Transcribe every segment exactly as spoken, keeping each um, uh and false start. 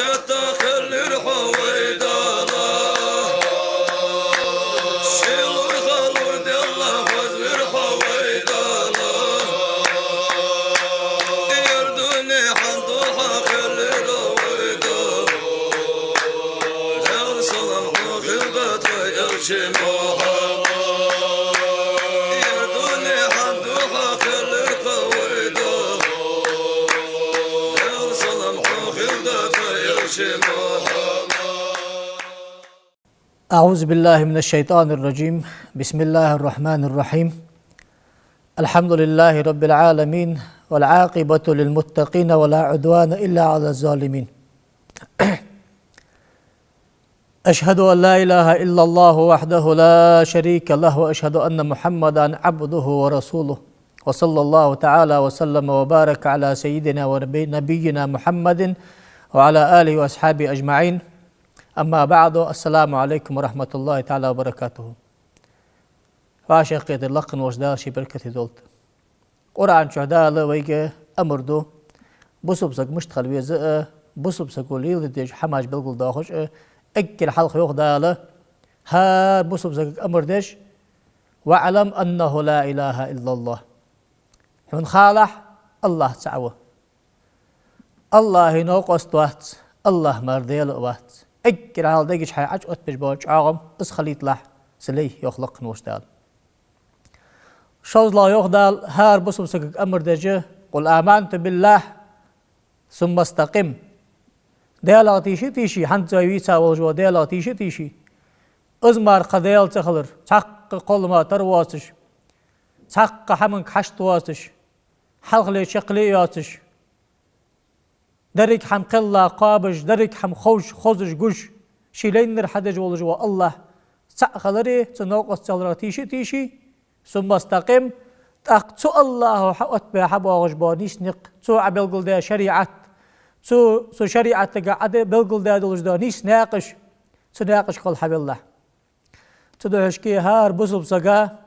Хетта хиллар хьо вай Дала, ший лургӀа лур делла хозлар хьо вай Дала. Ер дуне хьан духьа хиллар вай Дала. Даьла салам хьона хилда тха элча Мухьаммад. Ер дуне хьан духьа хиллар хьо вай Дала. Даьла салам хьона хилда тха элча Мухьаммад. أعوذ بالله من الشيطان الرجيم. بسم الله الرحمن الرحيم. الحمد لله رب العالمين، والعاقبة للمتقين، ولا عدوان إلا على الظالمين. أشهد أن لا إله إلا الله وحده لا شريك له، وأشهد أن محمدا عبده ورسوله، وصلى الله تعالى وسلم وبارك على سيدنا ونبي-، نبينا محمد وعلى آله وأصحابه أجمعين. أما بعد، السلام عليكم ورحمة الله تعالى وبركاته. Вай шайх кхетар лакхвенна волча Дала ший беркате долда. Къуръан чу Дала вайга амар ду, бусалба саг мишта хила веза а, бусалба саго леладе деза хӀамаш белгалдоахаш а, эггара хьалха йоах Дала, хӀара бусалба сагага амар деш: «واعلم أنه لا إله إلا الله». Хьона халахь, АллахӀ цаӀ ва. АллахӀа новкъост вац, АллахӀ мара Даьла а вац. Эггара хьалха дега чу хьай Ӏочуоттабеш бола чӀоагӀам из хилийталахь, са лай, йоах лакхвенна волча Дала. ШоллагӀа йоах Дала, хӀара бусалба сагага амар деш: «قل آمنت بالله ثم استقم». Даьлах тийша а тийша, хӀанз вай вийца волаш вола Даьлах тийша а тийша, из мара кхы Даьла ца хилар, цхьаккха кхоллама тара воацаш, цхьаккха хӀаманга хьашт воацаш, хьалхале чаккхале а йоацаш, деррига хӀама кхелла кхоабаш, деррига хӀама ховш, хозаш, гуш, ший лайнар хьадеш волаш вола АллахӀ цаӀ хиларе, цун новкъост ца хиларах тийша а тийша, «ثم استقم», тӀаккха цу АллахӀа хьаоттабаь хьабоагӀаш бола нийса никъ, цо Ӏа белгалдаь шариӀат, цу, цу шариӀатага Ӏа де-, белгалдаь долаш дола нийса наькъаш, цу наькъашка гӀолла хьавеллахь. Цудухьа шке хӀара бусалба сага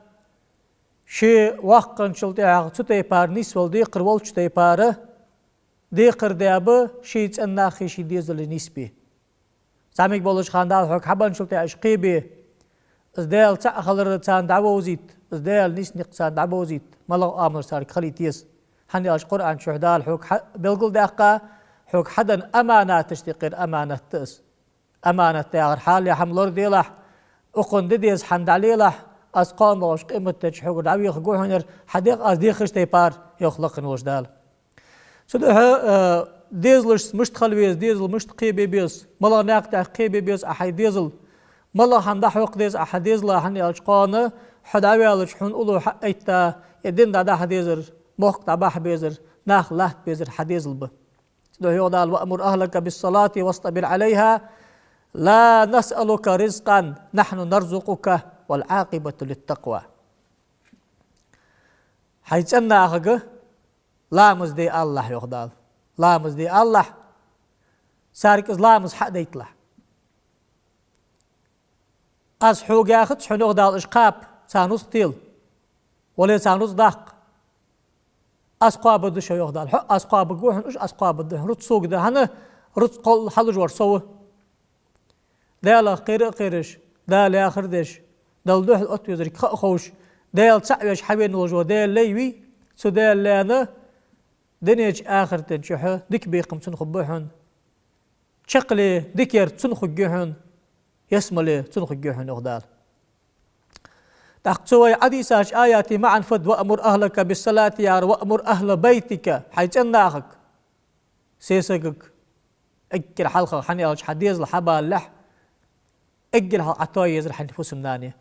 ше воккханчул тӀехьагӀа цу тайпара нийсвала декхар волча тайпара декхар даьд ший цӀен нахи ший дезали нийсбе. ЗӀамига болча хана Дала хьога хьабенначул тӀехьагӀа уж кхебе, из Даьла цаӀ хилар царна дӀавовзийта, из Даьла нийса никъ царна дӀабовзийта, малагӀа оамалаш царга хилийта еза. ХӀана аьлча Къуръан чу Дала хьога хьа-, белгалдаьккха, хьога хьаденна аманаташта юкъера аманат да из. Аманат яхар хьалха хӀама лораделахь, укхунна де деза хӀама дӀалелахь, аз кхоана долча къематдийнахьа хьогара дӀавехаргва хьона ер, хьа дегӀ аз дехача тайпара, йоах лакхвенна волча Дала. Цудухьа, э, дезалашца мишта хила веза, дезал мишта кхебе беза, малагӀа наькъа тӀа кхебе беза Ӏа хьай дезал, малагӀа хӀама дӀахьокха деза Ӏа хьа дезала, хӀана аьлча кхоана хьо дӀаваьлча хьона уллув хьаэттад, е дин дӀадахьа дезар, мохк дӀабахьа безар, нах латта безар хьа дезал ба. Цудухьа йоах Дала: «وأمر أهلك بالصلاة واصطبر عليها لا نسألك رزقا نحن نرزقك والعاقبة للتقوى». Хьай цӀен нахага ламаз де алалахь, йоах Дала. Ламаз де алалахь, царга из ламаз хьа а дайталахь. Аз хьога яхац хьона, йоах Дала, уж кхаба, царна рузкъа тела, вале царна рузкъа даккха. Аз кхоабаргда шо, йоах Дала. Хьо аз кхоабаргва хьона, уж аз кхоабаргда хьона. Рузкъа сога да хьона, рузкъа кхолла хьалуш вар со ва. Даьлах кхера а кхераш, Дала яхар деш, Далла духьал отта везарг ха а ховш, Даьла цаӀ веш хьавена волаш вола Даьла лай вий, цу Даьла лайна дунен чу, ахартен чухь дика бекхам цунна хургба хьона. Чаккхе дикер цунна хургья хьона, ялсмале цунна хургья хьона, йоах Дала. ТӀаккха цу вай Ӏодийшача аята маӀан фуд: «وأمر أهلك بالصلاة» яхар, «وأمر أهل بيتك», хьай цӀен нахага, сесагага, эггара хьалха, хӀана аьлча хьа дезал хьабалалехь, эггара хьалха Ӏа тоае езар хьай фусам-нана.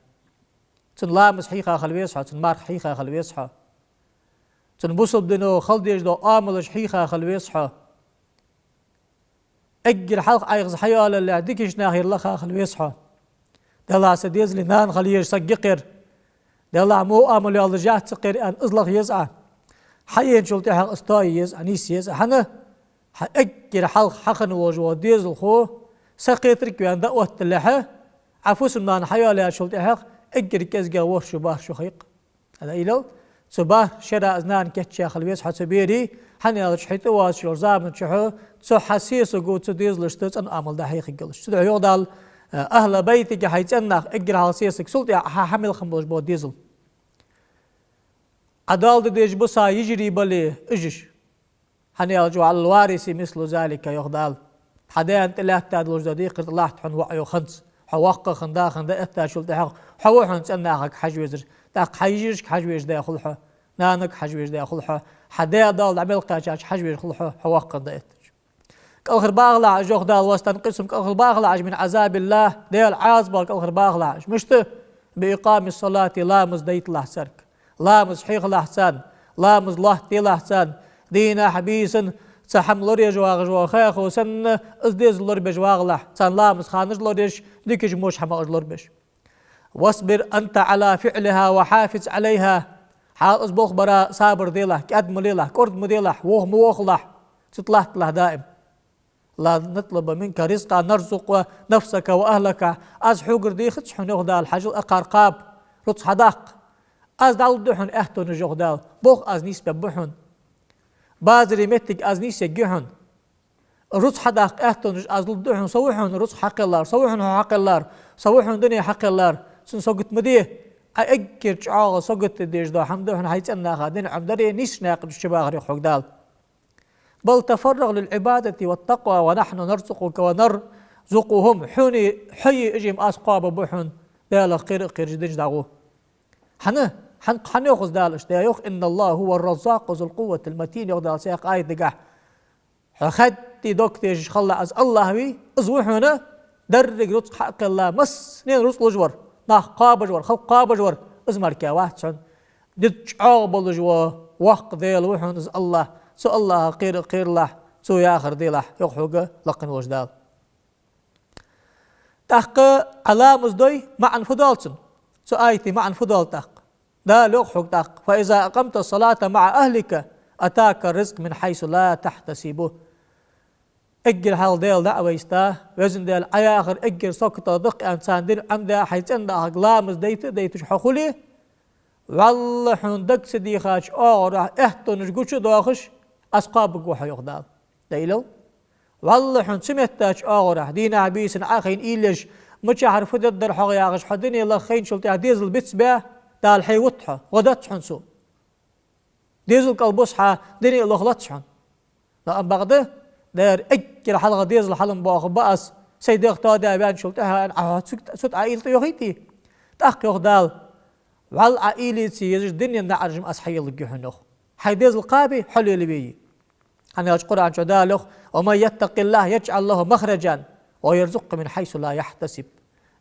Цунна ламаз хьийха хила веза хьо, цунна марха хьийха хила веза хьо. Цунна бусалба дино хила дезаш дола оамалаш хьийха хила веза хьо. Эггара хьалха Ӏайха из хьайоалалехь, дикача нахера лаха хила веза хьо. Делахь са дезала нана хила езаш саг я-кх ер. Делахь во оамал йоаллаш яц-кх ер аьнна, из лаха еза Ӏа. Хьаенначул тӀехьагӀа из тоае еза Ӏа, нийса еза Ӏа. ХӀана? Хьа эггара хьалха хьахинна волаш вола дезалхо, сакхетарг ваьнна дӀаотталехь, Ӏа фусам-нана хьайоалаяьчул тӀехьагӀа эггара кӀезигагӀа ворхӀ шу, бархӀ шу ха я-кх. Ада илал, Цу бархӀ шера из нана кийчъяь хила веза хьо цу берий, хӀана аьлча хьо тӀавоагӀаш йолча заман чухь цу хьа сесаго цу дезалашта цӀена амал да хьехаргйолаш. Цудухьа йоах Дала: «أهل بيتك», хьай цӀен нах, эггара хьалха сесаг, цул тӀехьа хьа, хьа мел хинна болаш бола дезал. Ӏа доал де дезаш ба са йижарий бале, уж. ХӀана аьлча: «وعلى الوارث مثل ذلك», йоах Дала. Хьа даьна тӀалаьттад луш да декхар тӀалатт хьона воӀ, йоах, хӀанз. Хьо воккха хинна, да хинна, да эттачул тӀехьагӀа хьо ва хьона цӀен нахага хьажа везар. ТӀаккха хьа йижарашка хьажа везаш да хул хьо, нанага хьажа везаш да хул хьо, хьа даь доал дӀа мел кхаьчача хьажа везаш хул хьо, хьо воккха хинна, да эттача. КӀалхарбахалахь уж, йоах Дала, «واستنقصهم», кӀалхарбахалахь уж, «من عذاب الله», Даьла Ӏазапах кӀалхарбахалахь уж. Мишта? «بإقام الصلاة», ламаз дайталахь царга. Ламаз хьехалахь царна, ламаз лоаттаделахь царна, дийнахьа, бийсанна цхьа хӀама лораеш вагӀаш вола хахо санна, из дезал лорабеш вагӀалахь, царна ламаз ханаш лораеш, дикача воча хӀамаш лорабеш. «واصبر أنت على فعلها وحافظ عليها». Хьа из болх бара сабар делахь, кӀаьд ма лелахь, кӀорда ма делахь, вохо ма вохалахь, цу тӀа латталахь даим. «لا نطلب منك رزقا نرزق نفسك وأهلك». Аз хьогара дехац хьона, йоах Дала, хьажал, акхар кхаба, рузкъа хьадаккха. Аз дӀалургда хьона аьттонаш, йоах Дала, болх аз нийсбергба хьона. Базара моттиг аз нийсъергья хьона. Рузкъа хьадаккха аьттонаш аз лургда хьона, со ва хьона рузкъа хьакхеллар, со ва хьона хьо хьакхеллар, со ва хьона дуне хьакхеллар, цунна сагот ма де. Ӏа эггара чӀоагӀа сагот де дезаш дола хӀама да хьона хьай цӀен наха дина Ӏомадари нийсача наькъа чу чубахари, йоах хьога Дала. «بل تفرغ للعبادة والتقوى ونحن نرزقك ونرزقهم». Хьони, хьои уж-м аз кхоабаргба хьона, Далах кхера а кхераш, динах дӀагӀо. ХӀана, хӀана, хӀана йоах из Дала иштта? Йоах: «إن الله هو الرزاق ذو القوة المتين», йоах Дала цхьаькха аята тӀа. Хьо хаьдда дог тешаш хилалахь, из АллахӀ вий, из ва хьона деррига рузкъа хьакхелла, массанена рузкъа луш вар, нах кхоабаш вар, халкъ кхоабаш вар, из мара вац хьона. Низ чӀоагӀа болаш вола воккха Даьла ва хьона из АллахӀ. Цу АллахӀах кхера а кхералахь, цо яхар делахь, йоах хьога лакха волча Дала. ТӀаккха Ӏа ламаз дой, маӀан фу доал цун? Цу аята маӀан фу доал тӀаккха? Дала йоах хьога тӀаккха: «فإذا أقمت الصلاة مع أهلك أتاك الرزق من حيث لا تحتسب». Эггара хьалха Даьла дӀа а вайста, Везан Даьла, Ӏа яхар эггара саготах да-кх аьнна, царна дина Ӏомадаь, хьай цӀен нахага ламаз дайта а дайташ хьо хуле, вӀалла хьона дага ца дехача оагӀорахьа аьттонаш гуча а доахаш, аз кхоабаргва хьо, йоах Дала. Дайла. ВӀалла хьона цу меттача оагӀорахьа, дийнахьа, бийсанна Ӏохайна уйла еш, мичахьара фу дергдар хьогӀ яхаш, хьо дуне лаха хайначул тӀехьа дезал бицбаь, Дала хье вут хьо, гӀо дац хьона цо. Дезал кӀалбус хьа, дуне лохлац хьона. Но ам бакъда, дера эггара хьалха дезал хьалам боахаргба аз, сай дегӀ тоадаь ваьнначул тӀехьа, аьнна, Ӏа хьо цу, цу тӀа Ӏа уйла тӀайохийте. ТӀаккха йоах Дала: вӀалла Ӏа уйла е ца езаш, дунен наӀараш-м аз хьаелларгья хьона, йоах. Хьай дезал кхаба, хьо лелаве. ХӀана аьлча Къуръан чу Дала йоах: «ومن يتق الله يجعل له مخرجا ويرزقه من حيث لا يحتسب».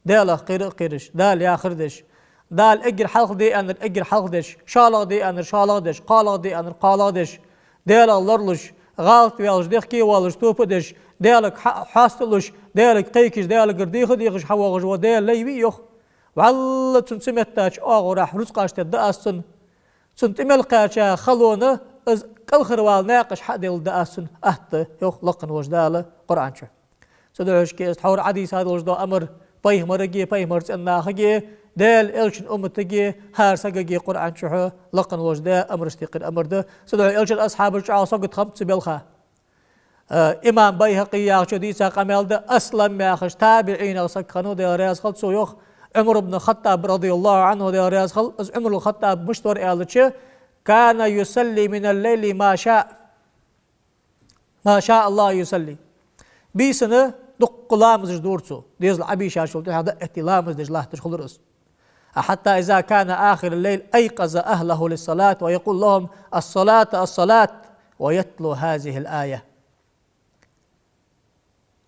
Далах кхера а кхераш, Дала яхар деш, Дала эггара хьалха де аьннар эггара хьалха деш, шоллагӀа де аьннар шоллагӀа деш, кхоалагӀа де аьннар кхоалагӀа деш, Далах лоралуш, гӀалат ваьлча, дехке а воалаш, тоба а деш, Далага хьа-, хьоаста а луш, Далага кхайкаш, Далагара деха а дехаш хьавоагӀаш вола Даьла лай вий, йоах. ВӀалла цунна цу меттача оагӀорахьа рузкъаш тедда аз цунна. Цунна тӀа мел кхаьча халона из кӀалхарвала наькъаш хьаделларгда аз цунна, атта, йоах лакха волча Дала Къуръан чу. Цудухьа шке из тхьовра Ӏодийца долаш дола амар пайхамарага, пайхамара цӀен нахага, Даьла элчан умматага, хӀара сагага Къуръан чу лакха волча Дала амараш текхар амар да. Цудухьа элчан асхьабаш чӀоагӀа сагот хиннаб цу балха. Э, имам БайхӀакъи яхачо дийца къамаьл да, Аслам яхаш табиӀинех саг хиннав, Даьла раьза хилва цунна, йоах, Ӏумар ибн ХаттӀаб, радияллахӀу Ӏанху, Даьла раьза хилва, из Ӏумар ибн ХаттӀаб мишта вар аьлча: «كان يصلي من الليل ما شاء، ما شاء الله يصلي». Бийсанна дукха ламазаш дора цо, дезал Ӏобийшачул тӀехьа дӀаэтта ламаз деш латташ хулар из. «حتى إذا كان آخر الليل أيقظ أهله للصلاة ويقول لهم: الصلاة، الصلاة، ويتلو هذه الآية».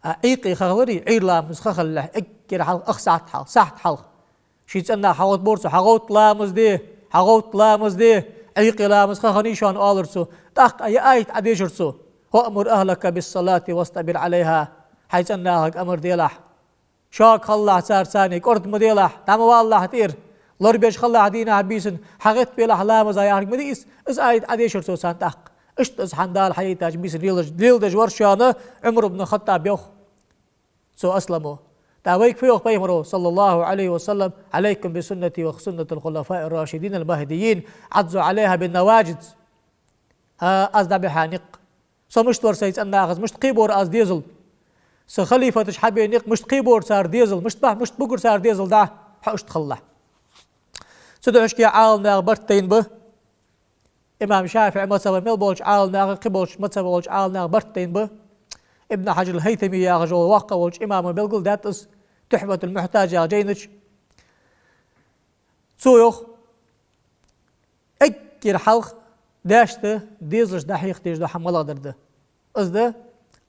А, Ӏуйкъе ха хилар, Ӏуйра ламаз ха хилалехь, эггара хьалха ах сахьат хьалха, сахьат хьалха. Ший цӀен наха хьагӀовттабора цо: «ХьагӀовтта, ламаз де, хьагӀовтта, ламаз де, Ӏуйкъе ламаз ха хиннай шоана», — оалар цо. ТӀаккха ер аят Ӏодешар цо: «وأمر أهلك بالصلاة واصطبر عليها». Хьай цӀен нахага амар делахь. Шога хилалахь цар царна, кӀорда ма делахь, дӀа ма валалахь тӀера. Лорабеш хилалахь дийнахьа, бийсанна, хьагӀаттавелахь ламаза яхилга ма дий из, из аят Ӏодешар цо царна тӀаккха. Иштта из хьа Дала хьаяйтача бийсан леладеш, леладеш вар шоана Ӏумар ибн ХаттӀаб, йоах цу Асламо. ТӀаккха вайга фу йоах пайхамаро, صلى الله عليه وسلم: «عليكم بسنتي وسنة الخلفاء الراشدين المهديين، عضوا عليها بالنواجذ». ХӀа, аз дӀабихьа никъ. Со мишта вар сай цӀеннахаза, мишта кхебора аз дезал. Са халифаташ хьабе никъ, мишта кхебора цар дезал, мишта бахь, мишта бугар цар дезал дӀа, хьо иштта хилалахь. Цудухьа Ӏаламнаха барт тайна ба. Имам ШафиӀий мазхӀаба мел болча Ӏаламнаха, кхы болча мазхӀаб болча Ӏаламнаха барт тайна ба. Ибн Хьаджар ал-ХӀайтамий яхаш вола воккха волча имама белгалдаьд из, «Тухьфатул-Мухьтаж» яхача жайна чу. Цо йоах, эггара хьалха даьшта дезалашта дӀахьеха дезаш дола хӀама малагӀдар да? Из да: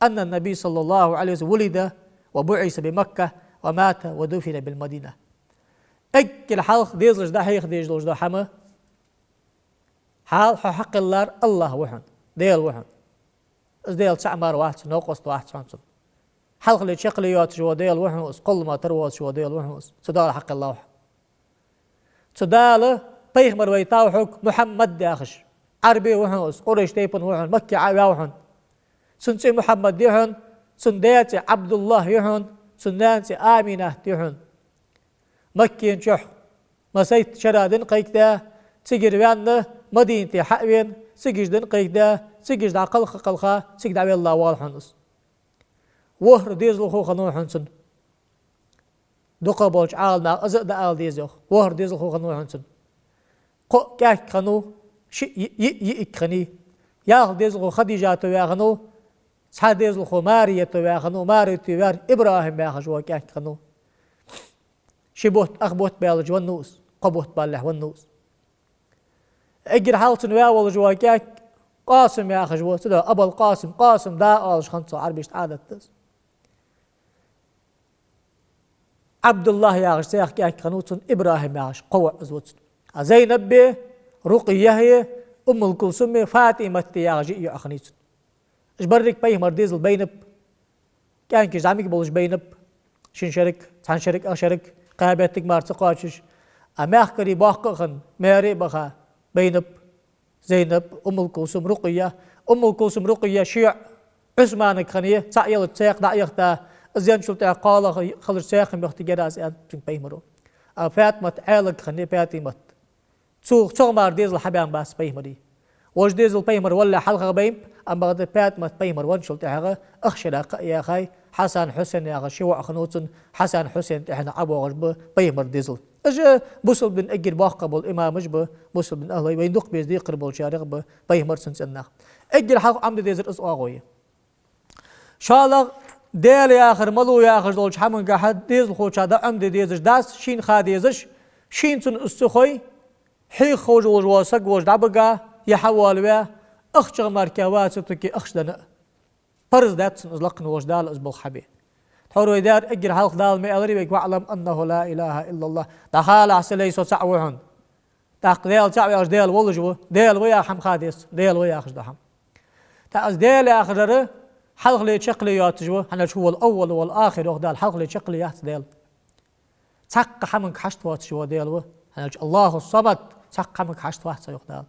«أن النبي صلى الله عليه وسلم ولد وبعث بمكة ومات ودفن بالمدينة». Эггара хьалха дезалашта дӀахьеха дезаш долаш дола хӀама: хьалха хьо хьакхеллар АллахӀ ва хьона, Даьла ва хьона. Из Даьла цаӀ мара вац, новкъост вац хьона цун. Хьалхале чакхале йоацаш вола Даьла ва хьона из, кхоллама тара воацаш вола Даьла ва хьона из. Цу Дала хьакхелла ва хьо. Цу Дала пайхамар вайтав хьога, Мухьаммад яхаш. Ӏарбе ва хьона из, Къурайш тайпан ва хьона, Макке Ӏо а ваьв хьона. Цун цӀи Мухьаммад я хьона, цун даь цӀи ӀабдуллахӀ я хьона, цун наьна цӀи Аминат я хьона. Маккан чухь масайтта шера дин кхайкадаь, цигара ваьнна, Мадинате хьа а вена, цигаш дин кхайкадаь, цигаш дӀакхалха а кхалха, цига дӀавелла воал хьона из. ВорхӀ дезалхо хиннав хьона цун. Дукхагӏа болча Ӏаламнаха из а дӀаала деза йоах. ВорхӀ дезалхо хиннав хьона цун. Кхоъ кӀаьнк хиннав, шиъ йиъ, йиъ йиӀиг хиннай. Ялх дезалхо Хадижата ваь хиннав, цхьа дезалхо Марията ваь хиннав, Марията ваьр ИбрахӀим яхаш вола кӀаьнк хиннав. Ши бутт, ах бутт баьлча веннав из, кхо бутт балалехь веннав из. Эггара хьалха цун ваь волаш вола кӀаьнк Къасим яхаш ва, цудухьа Абул-Къасим, Къасим да оалаш хиннад цох, Ӏарбашта Ӏадат да из. ӀабдуллахӀ яхаш цхьа кӀаьнк хиннав цун, ИбрахӀим яхаш кхо воӀ из ва цун. А Зайнаб а, Рукъия а, Уммул-Кулсум а, ФатӀимат а яхаш йиъ йоӀ хиннай цун. Уж берригаш пайхамара дезал байнаб, кӀаьнкаш зӀамига болаш байнаб, шин шерага, цхьан шерага, ах шерага, кхаь беттага мара ца кхоачаш. А мехкарий боккха а хинна, маьре а баха, байнаб Зайнаб, Уммул-Кулсум, Рукъия. Уммул-Кулсум, Рукъия ши йоӀ Ӏусманага хиннай, цаӀ елча цхьаькха дӀа а яхийта, из енначул тӀехьагӀа кхоалагӀа хилча цхьаькха ма яхийтаргьяр аз, аьннад цунга пайхамаро. А ФатӀимат Ӏаьлага хиннай, ФатӀимат. Цо, цох мара дезал хьабаьннабац пайхамара. Вож дезал пайхамар валале хьалхагӀа байнаб, амма бакъда ФатӀимат пайхамар венначул тӀехьагӀа ах шера кхаъ яьхай, Хьасан, Хьусен яхаш ши воӀ хиннав цун, Хьасан, Хьусен тӀехьенна ӀобоагӀаш ба пайхамара дезал. Уж бусалба дина эггара боккха бола имамаш ба, бусалба дина ахӀлой, вайна дукха беза декхар болчарех ба, пайхамар, цун цӀен нах. Эггара хьалха Ӏомаде дезар из оагӀув я. ШоллагӀа, Даьла яхар малув яхаш долча хӀамангахьа дезалхочоа дӀаӀомаде дезаш дац, шийна ха дезаш, шийна цунна из ца хой, хьеха ховш волаш вола саг волча дӀабига, е хьавоалаве, ахчах мара кхы вац цу тӀа ахча денна а. Парз дац цунна из лакха волча Дала из болх хьабе. Тхьовра вай даьр эггара хьалха Дала ма аьларий вайга: «واعلم أنه لا إله إلا الله». ДӀахалахь, са лай, со цаӀ ва хьона. ТӀаккха Даьла цаӀ ваьлча Даьла волаш ва, Даьла ва яха хӀама ха деза, Даьла ва яхаш дола хӀама. ТӀаккха из Даьла яхар хьалхале чакхале йоацаш ва, хӀана аьлча هو الأول والآخر йоах Дала, хьалхале чакхале яц Даьла. Цхьаккха хӀаманга хьашт воацаш вола Даьла ва, хӀана аьлча الله الصمد, цхьаккха хӀаманга хьашт вац йоах Дала.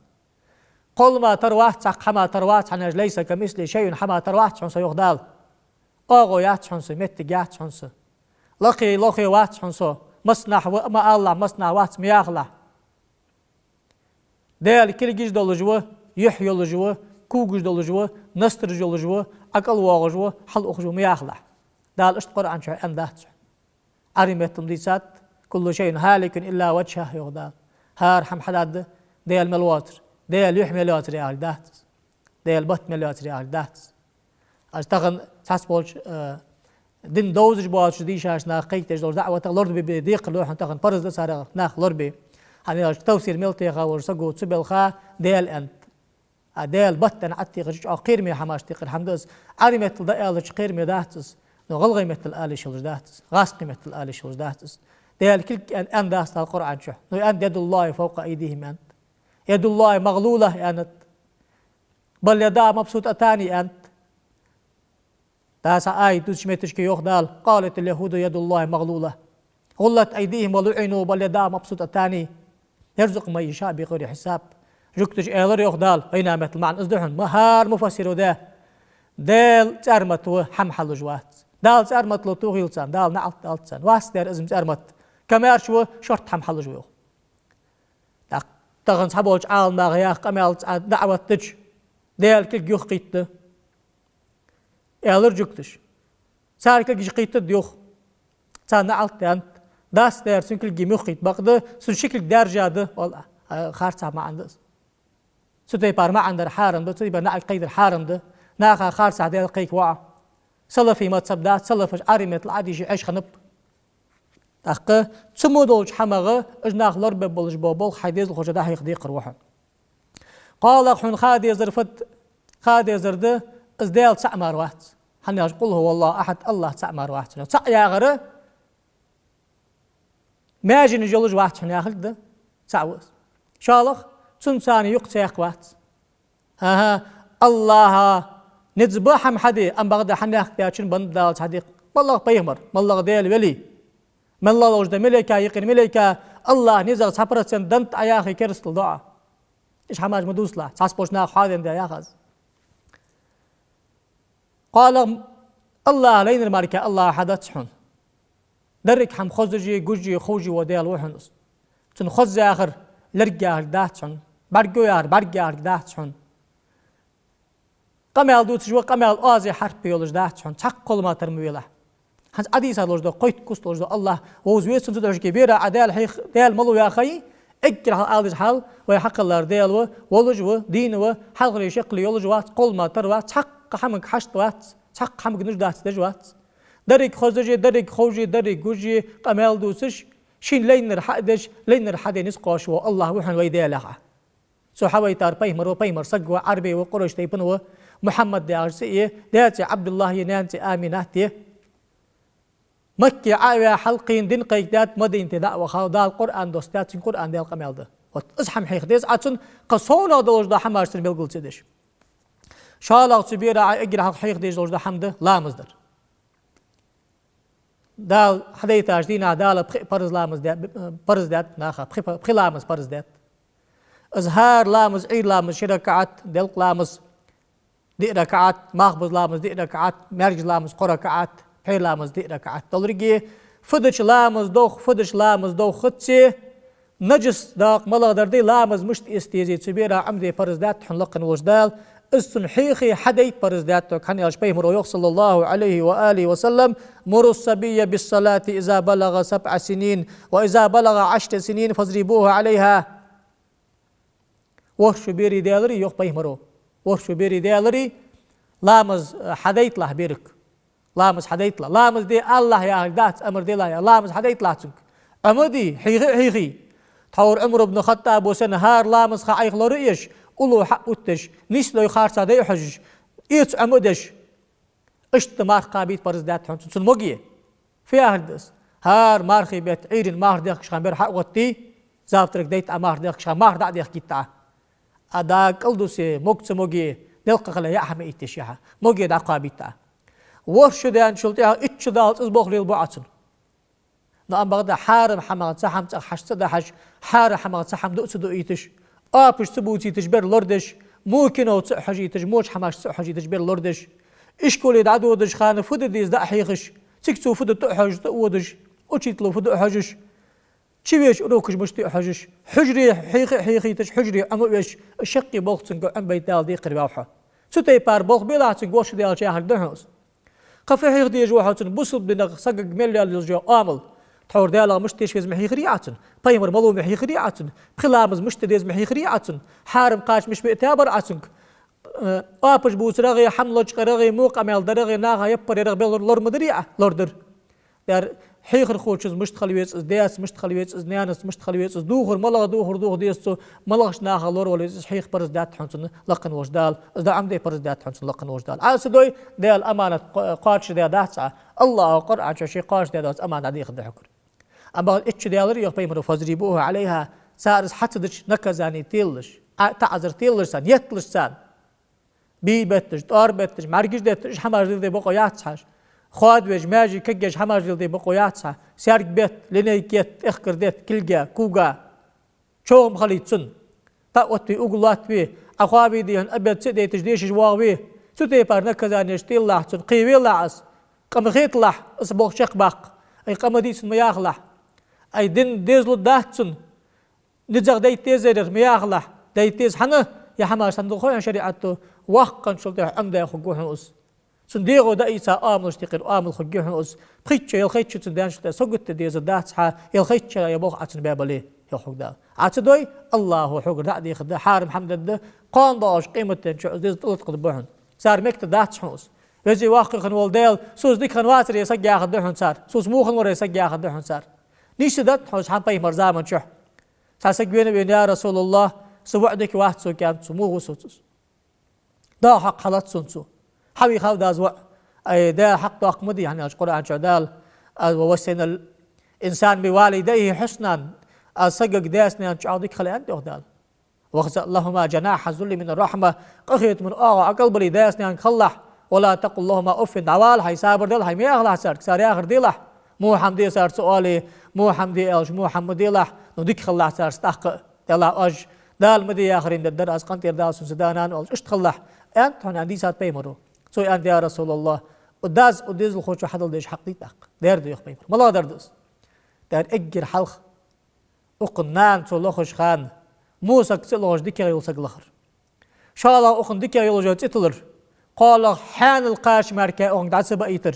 Кхоллама тара вац, цхьаккха хӀаман тара вац, хӀана аьлча ليس كمثله شيء, хӀаман тара вац хьона со йоах Дала. ОагӀув яц хьона са, моттиг яц хьона са. Лакхе, лохе вац хьона со, массанахьа ва ма алалахь, массанахьа вац ма яхалахь. Даьла кулгаш долаш ва, юхь йолаш ва, когаш долаш ва, настараш йолаш ва, Ӏа кӀалвоагӀаш ва, хьалухаш ва ма яхалахь. Дала иштта Къуръан чу аьннадац хьона. Ӏарбий меттала дийцад: «كل شيء هالك إلا وجهه», йоах Дала. ХӀара хӀама хьадаргда, Даьла мел воацар, Даьла юхь мел йоацар яхилга дац из. Даьла бутт мел йоацар яхилга дац из. Аз тахан цхьацца болча, э, дин довзаш боацаш дийшача наха кхайкадеш долча даӀватах лорабе декхар да хьона тахан, парз да царех нах лорабе. ХӀана аьлча тафсир мел теха волча саго цу балха Даьла аьннад. А Даьла бутт аьнна Ӏотехача, чӀоагӀа кхераме хӀамашта юкъера хӀама да из. Ӏарбий меттала дӀааьлча кхераме дац из, но гӀалгӀай меттала ала йиш йолаш дац из, гӀазкхий меттала ала йиш йолаш дац из. Даьла кулг аьнна, аьннадац Дала Къуръан чу. Но аьннад: «يد الله فوق أيديهم», аьннад. «يد الله مغلولة», аьннад. «بل يداه مبسوطتان», аьннад. ДӀа цхьа аят дувцача метташка йоах Дала: «قالت اليهود يد الله مغلولة غلت أيديهم ولعنوا بل يداه مبسوطتان يرزق من يشاء بغير حساب». Жугташа аьлар йоах Дала, вайна меттала маӀан из да хьона, ма хӀара муфассиро даь: Даьла цӀармат ва, хӀама хьалуш вац. Дала цӀармат ло тохийла царна, Дала наӀалт далда царна. Вац дер из-м цӀармат. Камаьрша ва, шортта хӀама хьалуш ва йоах. ТӀаккха тахан цхьаболча Ӏаламнаха яха къамаьл цхьа даӀват дича, Даьла кулг юхакхийтта, аьлар жугташа. Цар кулгаш кхийттад юха. Царна наӀалт даьннад. Дац дер цун кулг юхакхийтта, бакъда цун ши кулг даьржа да, валлахӀи, харцахьа маӀан да из. Цу тайпара маӀан дар хьарам да, цу тайпара наӀалт кхайкадар хьарам да. Наха харцахьа Даьла кхайка воӀ. Салафий мазхӀаб дац, салафаш Ӏарбий меттала Ӏодийша Ӏеш хиннаб. ТӀаккха цу мо долча хӀамах уж нах лорабе болаш бола болх хьай дезалхочоа дӀахьеха декхар ва хьона. КхоалагӀа, хьона ха дезар фуд? Ха дезар да, из Даьла цаӀ мара вац. ХӀана аьлча, قل هو الله أحد, АллахӀ цаӀ мара вац. ЦаӀ яхар маьженаш йолаш вац хьона яхилга да, цаӀ ва из. ШоллагӀа, цунца цхьана юкъ цхьаькха вац. ХӀа-хӀа, АллахӀа низ ба хӀама хьаде, ам бакъда хьанехк даьчун банда Дала цхьа дикъ. МаллагӀа пайхамар, маллагӀа Даьла вели, маллагӀа ловш да малейка, йикъира малейка, АллахӀа низагӀа цхьа процент дант Ӏа яхе керастал доӀа. Иш хӀамаш ма дувцалахь, цхьаболча наха хьаден да яхаз. КхоалагӀа, АллахӀа лайнар мара АллахӀа хьадац хьона. Деррига хӀама хозаш а, гуш а, ховш а вола Даьла ва хьона из. Цун хоза яхар лерг яхилга дац хьона. БӀарга яхар бӀарга яхилга дац хьона. Къамаьл дувцаш ва, къамаьл оаз хьарф йолаш дац хьона. Цхьаккха кхоллама тара ма велахь. ХӀанз Ӏодийца долаш да, кхойтта куст долаш да АллахӀ. Вовза веза цун цу дошке бера Ӏа Даьла хьех-, Даьла малув яхай, эггара хьалха ала дезаш хьал, вай хьакхеллар Даьла ва, волаш ва, дийна ва, хьалхале шаккхале йолаш вац, кхоллама тара вац, цхьаккха хӀамага хьашт вац, цхьаккха хӀамага нуждаш деш вац. Деррига хозаш а, деррига ховш а, деррига гуш а, къамаьл дувцаш, шийна лайнар хьа а деш, лайнар хьаде низ кхоачаш вола АллахӀ ва хьона вай Даьла яхаш. Цо хьавайтар пайхамар ва, пайхамар саг ва, Ӏарбе ва, Къурайш тайпан ва, Мухьаммад яхаш цӀи я, даь цӀи Ӏабдуллахь я, наьна цӀи Аминат я. Макке Ӏо а ваь хьалкхийна дин кхайкадаьд, Мадинате дӀа а вахав, Дала Къуръан доссадаьд, цунга Къуръан Даьла къамаьл да. Вот из хӀама хьеха деза Ӏа цунна, кхы совнагӀа долаш дола хӀамаш цунна белгал ца деш. ШоллагӀа цу бера Ӏа эггара хьалха хьеха дезаш долаш дола хӀама да ламаз дар. Дала хьадайтача дийнахьа Дала пхи парз ламаз даь-, парз даьд наха, пхи па-, пхи ламаз парз даьд. Из хӀара ламаз, Ӏуйра ламаз ши ракаӀат, делкъа ламаз диъ ракаӀат, малхбуза ламаз диъ ракаӀат, маьркӀажа ламаз кхо ракаӀат, пхьера ламаз диъ ракаӀат долга. Фу дича ламаз дох, фу дича ламаз дох хӀаьта, нажас дакъа малагӀдар да, ламаз мишта эца деза, цу бера Ӏомаде парз даьд хьона лакхе волча Дала, из цунна хьеха, хьадайта парз даьд хьога, хӀана аьлча пайхамаро йоах, صلى الله عليه وآله وسلم: مروا الصبي بالصلاة إذا بلغ سبع سنين، وإذا بلغ عشر سنين فاضربوه عليها. ВорхӀ шу берий даьларий, йоах пайхамаро, ворхӀ шу берий даьларий, ламаз, э, хьадайталахь берага. Ламаз хьадайталахь. Ламаз де алалахь яхилга дац, амар делахь яхилга. Ламаз хьадайталахь цунга. Ӏомаде, хьийха а хьийхе. Тхьовра Ӏумар ибн ХаттӀабо санна, хӀара ламаза ха Ӏайха лораеш, уллув хьаоттадеш, нийсдой харцахьа дай а хьожаш, эца Ӏомадеш. Иштта марха кхабийта парз даьд хьона цунна, цунна моге. Фу яхилга да из? ХӀара мархий бетта, Ӏуйрийна марха дехкача хана бер хьаоттаде, завтрак дайта Ӏа марха дехкача хана, марха дӀа а дехкийта Ӏа. А дага кӀал дусе, мог ца моге, делкъа хиле яа хӀама итте шехьа, моге дӀакхабийта Ӏа. ВорхӀ шу даьнначул тӀехьагӀа итт шу даллалца из болх лелабу Ӏа цунна. Но ам бакъда хьарам хӀамах цхьа хӀама цӀагӀа хьаша ца дахьаш, хьарам хӀамах цхьа хӀама дуа ца дуийташ, оапаш ца бувцийташ бер лорадеш, во кино ца а хьожийташ, воча хӀамашта ца а хьожийташ бер лорадеш, ишколе дӀадодача хана фу де деза дӀа а хьехаш, цига цо фу да тӀа а хьожаш, тӀа а водаш, учитело фу да а хьожаш, чувеча урокаш мишта я а хьожаш, хьужаре хьеха а хьехийташ, хьужаре Ӏома а веш, шаккхе болх цунга Ӏомабайта Дала декхар ваьв хьо. Цу тайпара болх белахь цунга, ворхӀ шу даьлча яхилга да хьона из. Кхы фу хьеха деза ва хьо цунна, бусалба динах сагага мел йола йолаш йола оамал? Тхьовра Даьлах мишта теш веза ма хьийхарий Ӏа цунна, пайхамар малув ма хьийхарий Ӏа цунна, пхи ламаз мишта де деза ма хьийхарий Ӏа цунна, хьарам кхача мишта биъ табар Ӏа цунга, э, оапаш бувцарах а, хӀама лочкъарах а, во къамаьл дарах а, наха яппар ярах а бер лор-, лор ма дарий Ӏа, лорадар. Дер хьехархочунца мишта хила веза из, даьца мишта хила веза из, наьнаца мишта хила веза из, духар, малагӀа духар духа деза цо, малагӀча нахах лоравала веза из, хьеха парз даьд хьона цунна лакхе волча Дала, из дӀа Ӏомаде парз даьд хьона цунна лакхе волча Дала. Ӏа ца дой, Даьла аманат кхо-, кхоачашдаь дац Ӏа, АллахӀа Къуръан чу ше кхоачашдаь доаца аманат дӀадехаргда хьогара. Амма итт шу даьларий, йоах пайхамаро, فاضربوه عليها, цар из хьа ца дича наказани телалаш, Ӏа таӀазар телалаш царна, етталаш царна. Бий бетташ, тӀоара бетташ, мӀаргаш детташ, уж хӀамаш леладе бокъо яц хьа. Хоадавеш, маьже кагъеш хӀамаш леладе бокъо яц хьа. Саьрг бетта, линейка етта, тӀехкар детта, кулга, кога. ЧӀоагӀа ма хилийта цунна. ТӀа а оттаве, угла лоаттаве, Ӏа хоаве дий хьона, обед ца а дайташ, дешаш воагӀаве. Цу тайпара наказанеш телалахь цунна, кхевелахь из. Къа ма хеталахь, из болх чакхбаккха. Ай, къа ма дий цунна ма яхалахь. Ай, дин дезалургдац цунна, низагӀа дайта дезаргдар ма яхалахь. Дайта деза хӀана, е хӀамаш санна дулхой хьона шариӀато, воккханчул тӀехьа Ӏомадаь хургва хьона из. Цун дегӀо даийца оамалаш тӀекхира, оамал хургья хьона из. Пхийтта шу, ялхайтта шу цун даьнначул тӀехьа сагота де дезаргдац хьа, ялхайтта шера ер болх Ӏа цунна баь бале, йоах хьога Дала. Ӏа ца дой, АллахӀо хьогара дӀа а дехаргда, хьарам хӀама дергда, кхоана доагӀача къематдийнахьа из деза тӀалаткъаргда хьона. Цар мегаш дац хьона из. Веза-воккха хинна вола Даьла, соца дика хинна вацар ер саг яхаргда хьона цар, соца во хинна вар ер саг яхаргда хьона цар. Нийса да хьона из хӀама пайхамара заман чухь. Цхьа саг вена а вена: «Я РасулаллахӀ, са воӀ дика вац, со кӀаьнк, со во ву соца из. ДоагӀа хьакхалац сона цо. Хьавийхав дас воӀ». Ай, Даьла хьакъ доаккха ма дий, хӀана аьлча Къуръан чу Дала: «ووصينا الإنسان بوالديه حسنا». Аз сагага даьца-наьнаца чӀоагӀа дика хила аьннад, йоах Дала. «واخفض لهما جناح الذل من الرحمة». Къахетама оагӀув Ӏокъалбале даьца-наьнага хилалахь. «ولا تقل لهما أف». ДӀавала хьай, сабар дела хьай, ма яхалахь царга, цар яхар делахь. Во хӀама де цар ца оале, во хӀама де аьлча, во хӀама ма делахь. Ну, дика хилалахь царца тӀаккха а. Делахь оаш, Дала ма де яхар ма дергдар, аз къинтӀера Дала сона, са да-нана оалаш, иштта хилалахь, аьннад хьона, аьнна дийцад пайхамаро. Цо аьннад: «Я РасулаллахӀ, укх дас укх дезалхочоа хьадала дезаш хьакъ дий тӀаккха? Дера да, йоах пайхамаро. МалагӀа дар да из?» Дера эггара хьалха укхун нана цо лохаш хана, во саг ца лохаш, дикагӀа йола саг лахар. ШоллагӀа, укхун дикагӀа йолаш йола цӀи тиллар. КхоалагӀа, хьаьнал кхача мара укхунга дӀа ца баийтар.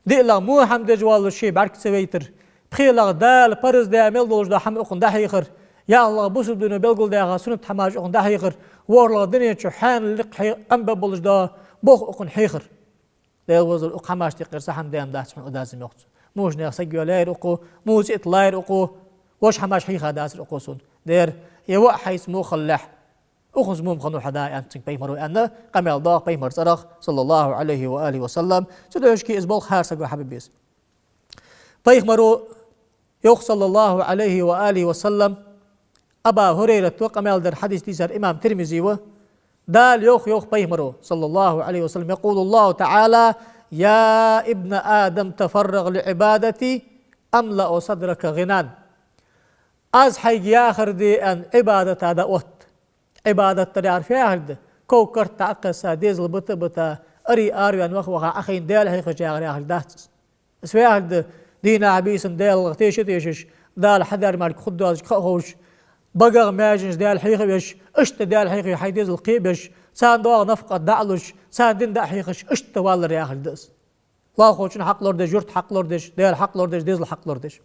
ДиълагӀа, во хӀама деш воаллаш ше бӀарга ца вайтар. ПхелагӀа, Дала парз даь мел долаш дола хӀама укхунна дӀахьехар. ЯлхлагӀа, бусалба дино белгалдаьха суннат хӀамаш укхунна дӀахьехар. ВорхӀлагӀа, дунен чу хьаьнал никъ хье-, Ӏомабе болаш дола болх укхунна хьехар. Даьла возал, укх хӀамашта юкъера цхьа хӀама даьннадац хьона, Ӏа дазам йоах цо. Мужа наьха саг йоалаяьяр укхо, во цӀи тиллаяьяр укхо, вож хӀамаш хьийхадацар укхо сона. Дера, ер воӀ хьайца во хилалехь, укхунца во ма хиннав хьа да, аьннад цунга пайхамаро, аьнна, къамаьл доагӀа пайхамара цӀерах, صلى الله عليه وآله وسلم. Цу духьашка из болх хӀара саго хьабе беза. Пайхамаро йоах, صلى الله عليه وآله وسلم, Абу ХӀурайрата къамаьл дар, хьадис дийцар имам Тирмизе ва, Дала йоах, йоах пайхамаро, صلى الله عليه وسلم: «يقول الله تعالى: يا ابن آدم تفرغ لعبادتي أملأ صدرك غنى». Аз хьайга яхар де аьнна Ӏибадата дӀаотт. Ӏибадат дар яхар фу яхилга да? Ков-карт дӀакхесса, дезал бита а бита, аре араваьнна ваха-ваха Ӏа хайна Даьла хьехаш яхар яхилга дац из. Из фу яхилга да? Дийнахьа-бийсанна Даьлах теша а тешаш, Дала хьадаьр мара хургдоацилга ха а ховш, багах, маьженаш Даьла хьеха а веш, иштта Даьла хьехаве хьай дезал кхебеш, царна доагӀа нафакъат дӀа а луш, царна дин дӀа а хьехаш, иштта валар яхилга да из. Лоалахочун хьакъ лорадеш, юрта хьакъ лорадеш, Даьла хьакъ лорадеш, дезала хьакъ лорадеш.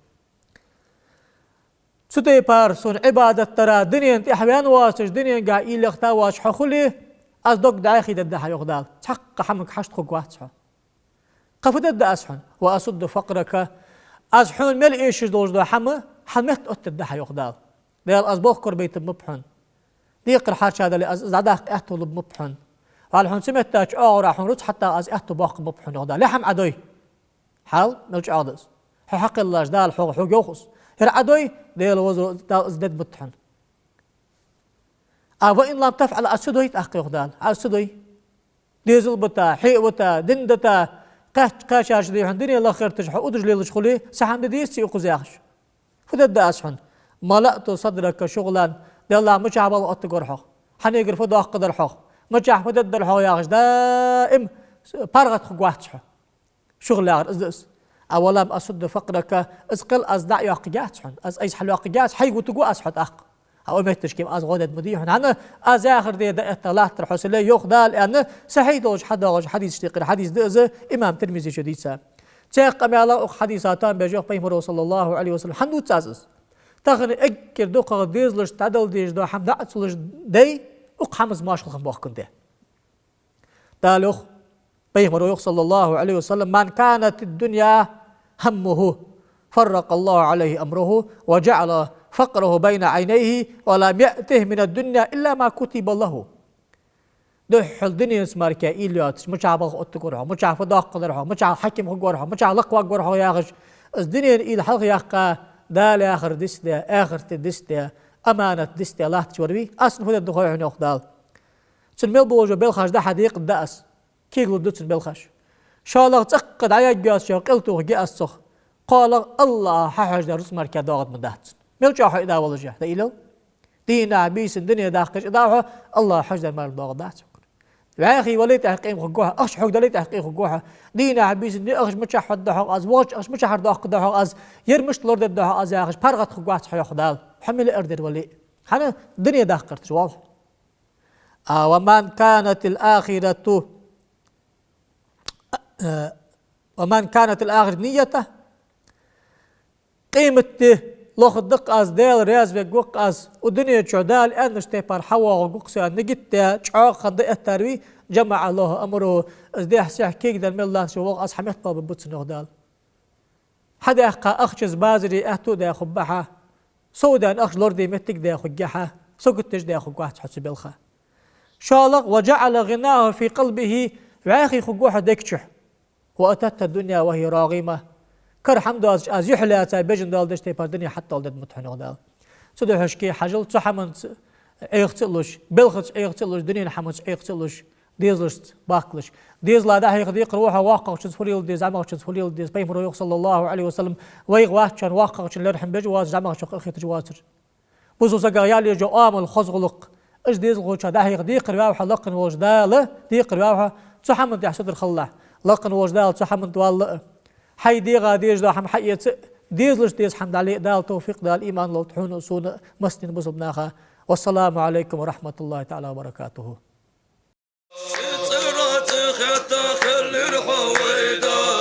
Цу тайпара сона Ӏибадат дара, дунен тӀехьа ваьнна воацаш, дуненгахьа уйла яхийта воацаш хьо хуле, аз дог дӀаьхий дергда хьа, йоах Дала. Цхьаккха хӀаманга хьашт хургвац хьо. Кхы фу дергда аз хьона? «وأسد فقرك». Аз хьона мел эшаш долаш дола хӀама хьа метта оттадергда хьа, йоах Дала. Даьла, аз болх корабайтаргба хьона. Декхар хьарчадале, аз из дӀадаккха аьттув лургба хьона. Валлахьи, хьона цу меттача оагӀорахьа хьона рузкъа хьатта аз аьттув боаккхаргба хьона, йоах Дала. Ер хӀама Ӏа дой. Хьал мел чӀоагӀа да из. Хьо хьакхеллача Дала хьога, хьога йоах из. Ер Ӏа дой, Даьла возал, Дала из дергда хьона. А «وإن لم تفعل», аз ца дой тӀаккха, йоах Дала. Аз ца дой. Дезал бита, хье а вита, дин дита, кхаьча-кхаьчача дий хьона дуне лаха гӀерташ, хьо удаш лелаш хуле, цхьа хӀама де дезаций укхаза, яхаш. Фу дергда аз хьона? «ملأت صدرك شغلا». Деллахь, мичахьа балха оттаргвар хьох? Хьанегара фу доаккхаргдар хьох? Мичахьа фу дергдар хьох, яхаш, даим паргӀата хургвац хьо. Шугла яхар из да из. «ولم أسد فقرك», из кхел аз дӀа а йоаккхаргьяц хьона, аз айса хьалйоаккхаргьяц, хьайга вутаргва аз хьо тӀаккха. Хьа, укх метташка-м аз гӀо дергда ма дий хьона. ХӀана? Аз яхар де дӀаэтта латтар хьо, са лай, йоах Дала, аьнна, сахьихь долча хьадоагӀача хьадисашта юкъера хьадис да из, имам Тирмизе чу дийца. Цхьаькха къамаьлах укх хьадиса тоам беш йоах пайхамаро, صلى الله عليه وسلم: хӀана дувц аз из? Тахан эггара дукхагӀа дезалашта дӀадала дезаш дола хӀама дӀа а ца луш дай, укх хӀамаца моаршал хинна боахк хьона де. Дала йоах, пайхамаро йоах, صلى الله عليه وسلم: «من كانت الدنيا همه فرق الله عليه أمره وجعل فقره بين عينيه ولم يأته من الدنيا إلا ما كتب له». Духхьал дуненца мара уйла йоацаш, мичахьа балха оттаргвар хьох, мичахьа фу доаккхаргдар хьох, мичахьа хьаким хургвар хьох, мичахьа лакхваргвар хьох, яхаш, из дунен уйла хьалхаяьккха, Дала яхар дицдаь, ахарта дицдаь, аманат дицдаь латташ вар вий, аз цунна фу дергда хой хьона, йоах Дала. Цун мел болаш йола белхаш дӀа-хьа декъаргда аз. Кегалургда цун белхаш. ШоллагӀа, цӀаккха дӀаяргйоацаш йола къел тохаргья аз цох. КхоалагӀа, АллахӀа хьахьожадаь рузкъа мара доагӀаргда дац цунна. Мел чӀоагӀа хьо идавалаш я, дӀаийлал. Дийнахьа-бийсанна дуне дахкаш идахь хьо, АллахӀа хьожадаьр мара доагӀаргдац хьона. ВӀаьхий вале тӀехь къемах хургва хьо, ахча хьога дале тӀехь къемах хургва хьо. Дийнахьа, бийсанна, ахча мичахьара дохьу аз, вокхо ахча мичахьара доаккхаргда хьо аз, ер мишта лорадаргда хьо аз яхаш, паргӀата хургвац хьо, йоах Дала. Хьо мел арадаьр вале а. ХӀана? Дуне даккхар тӀа вале. А, ومن كانت الآخرة، э, ومن كانت الآخرة نيته, къематди лохаргда-кх аз, Даьла раьза вергва-кх аз, укх дунен чу Дала аьннача тайпара хьавоагӀаргва-кх со аьнна нигат даь, чӀоагӀа хинна дӀаэттар вий, جمع له أمره, из дехьа-сехьа кегаденна мел латташ вола аз хьаметта болх бергба цунна, йоах Дала. Хьадаьккха ахча из базаре аьттув даь хургба хьа, сов даьнна ахча лораде моттиг даь хургья хьа, сагота деш даь хургвац хьо цу балха. ШоллагӀа, وجعل غناه في قلبه, вӀаьхий хургва хьо дег чу. وأتته الدنيا وهي راغمة. Кара хӀама доацаш, аз юхь лаьца бежан дола деш тайпара дуне хьатӀадоаладергда хьона, йоах Дала. Цудухьа шоаш хьажал цу хӀаманца Ӏеха ца луш, балхаца Ӏеха ца луш, дунен хӀамаца Ӏеха ца луш, дезалашца бахкалаш. Дезала дӀахьеха декхар ва хьо воккхагӀчунца фу леладе деза, зӀамагӀчунца фу леладе деза. Пайхамаро йоах, صلى الله عليه وسلم, вайх вац шоана воккхагӀчун лерхӀам беш, вокхагӀчун жамагӀчох къахеташ воацар. Бусалба сагах ял еш йола оамал, хоза гӀулакх. Уж дезалхочоа дӀахьеха декхар ваьв хьо, лакхвенна волча Дала декхар ваьв хьо, цу хӀаман тӀехь сутара хилалахь. Лакхвенна волча Дала цу хӀаман тӀа валла а, хьай дегӀа дезаш дола хӀама хьаэца а, дезалашта деза хӀама дӀале а Дала товфикъ, Дала иман лолда хьона а, сона а, массанена бусалба наха. والسلام عليكم ورحمة الله تعالى وبركاته. Цу цӀера цӀи хетта хиллар хьо вай Дала.